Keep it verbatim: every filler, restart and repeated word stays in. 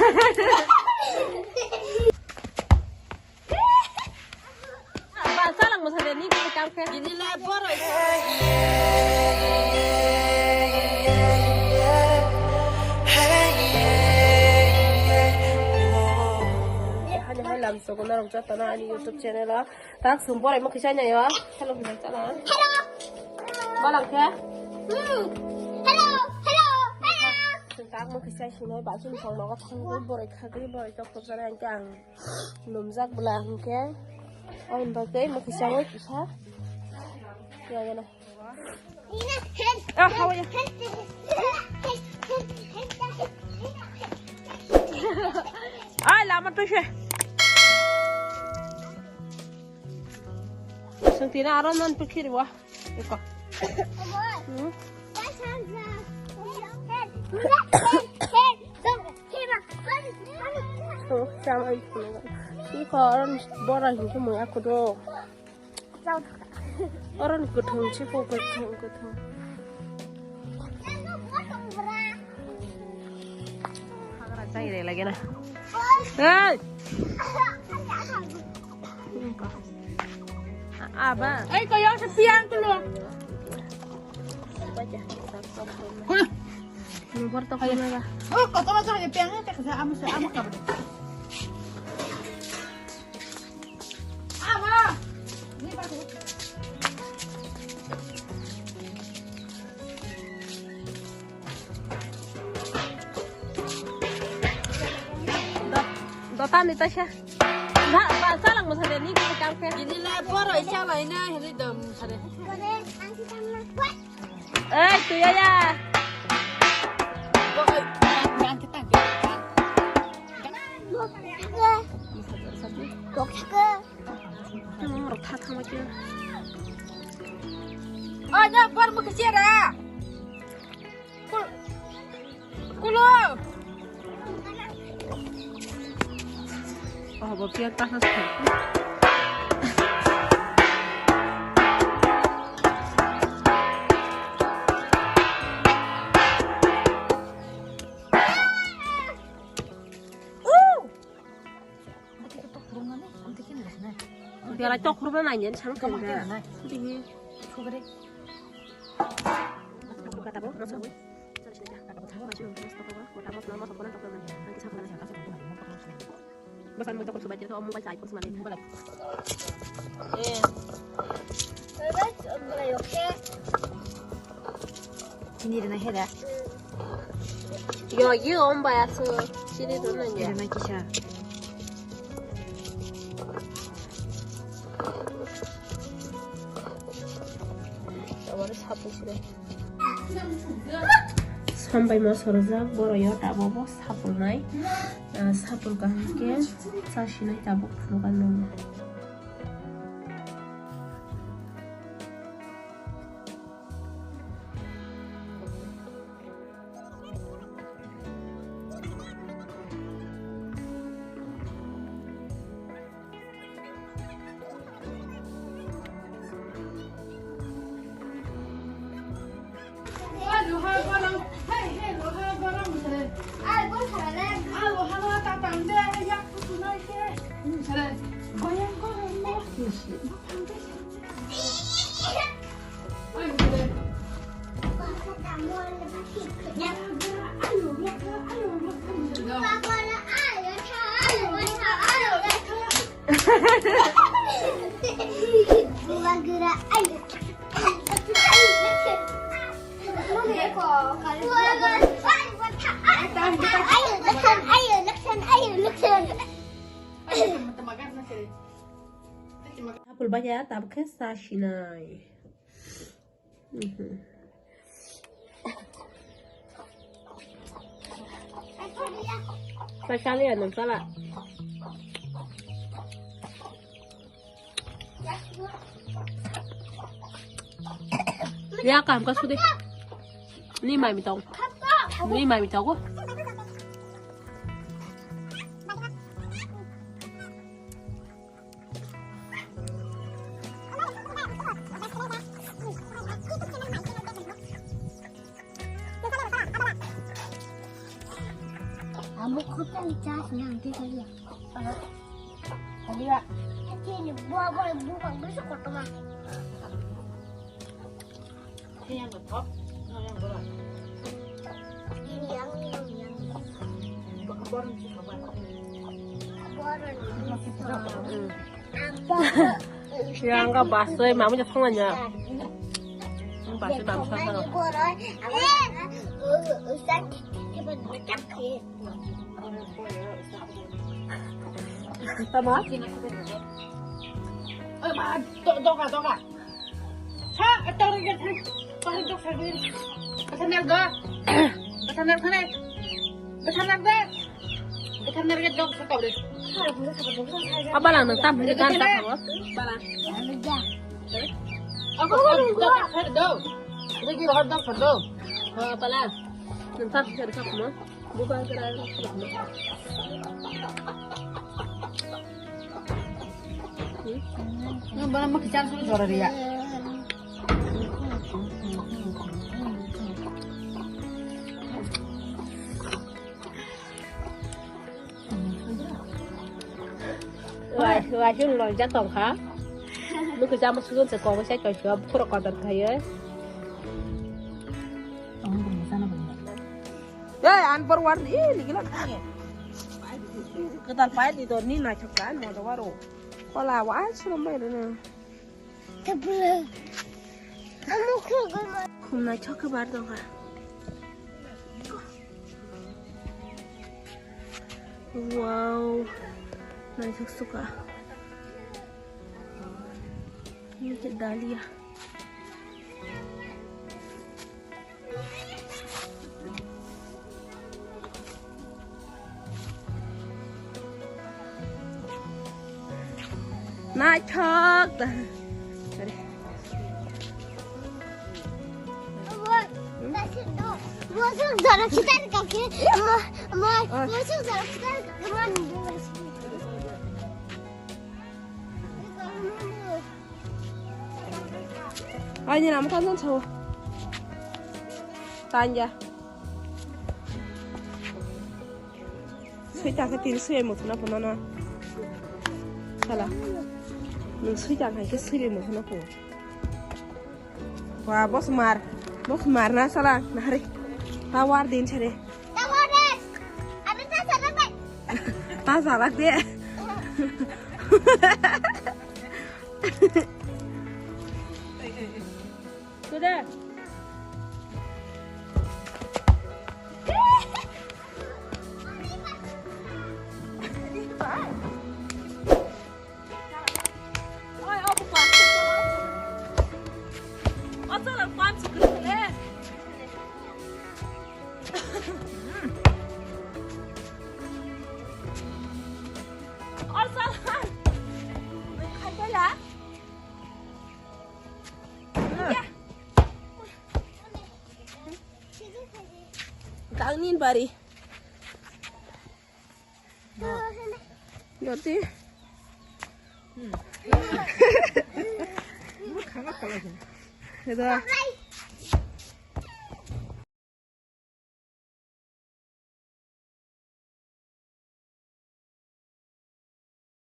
Ba, chalang mo sade ni ko kam khe. Ini le boroi. Hani hai lam sogo norok jotono ani YouTube channel o. Tak sum boroi mo kisa nai o. Hello, hello, chalang. Hello. Balang khe? Hmm. Hello, hello, hello. Sing tak mo kisa sinai ba sing song nogo thang boroi khagri boroi tok tok jana ang. Lumjak bwla hwnkhe, aboni bagwi mwkhwi changwi kisa. Yagana. Ah, hawa ya. Ai, lama tu se. Sangtina aron nan pikir wa. Eko. Hmm? Oh, sama itu. Iko orang borang itu mau aku do. Orang gedung sih kok gedung gedung. Hagra cai re lagi na. Hei. Aba. Ei, kaya sa piang tulo. Baca. Ini bortok mana ba? Oh, kotor aja ya piang, tak saya amas, saya amas apa? Aba. Ini baca. Dota ni taisa. Ba, ba, salang mo sade ni ko kam khe. Ini la poro isa la ina hili dom sade. Ei, tu ya ya. Tha tha ma khe. Oh, ya, bar mo khe ra. Kul-, kulo. Oh, bo pian ta has. Belai tok khurba nai nyen sang kong da. Sugri. Kata bo, masa bo. Basa mo tok khurba dia to mobile sai khurba ni. Eh. Ini dah nahera. Yo, yo, om ba aso. Sini tu nanya. Ini nahera kisa. Awal satu sudah. Sambai ma sorjak, boro yo tabo bo sapulnai. Ah, sapul kaham ke sa sinai tabo phunukha nung. Apple baya tabuk khe sa sinai. Mhm. Sa sali ya nung sala. Ya kam ka sudi. Ni mai mi tong. Ni mai mi tong. Amo khotang chas nang te kaliya. Kaliya. Tini buah buah buah buah kotor ma. Ini yang betul. Ini yang yang yang. Boron sih apa? Boron. Yang ka basoi mamu ja thong anya. Basoi mamu sa sa. Tama? Oi ma, doka doka. Ha, tori ke thang. Tori dok sa. Besanar ga. Besanar khane. Besanar ga. Besanar ga dok sa kau de. Abala nang tam hini kan sa kau. Bala. Aku kan dok sa do. Ini kira dok sa do. Ha, bala. Nang tam hini kan sa kau. Bukan kira dok sa kau. Nang bala mau kecil suruh juara dia. Wai, wai, chun loi ja tong kha. Nukui jama sujun se kong se koi sua phuro kodar khaye. Ei, an por war, ih, ligi lak. Kedal pai di dor ni na chakka, mo do waro. Kola wa, ai, suram bai rena. Khum naithok khe bar tongkha. Wow, naithok suka. Ini khe dalia. Naithok da. Aini nama tantan sao. Tanya. Sui ta khe tin sui muthuna phunana. Sala. Nung sui ta khe sui muthuna phu. Wa, bos mar. Bos mar na sala. Nahari. Ta war din chare. Ta war de. Abi ta sala bai. Ta sala de. Sudah. Kangnin bari. Doti. Ito.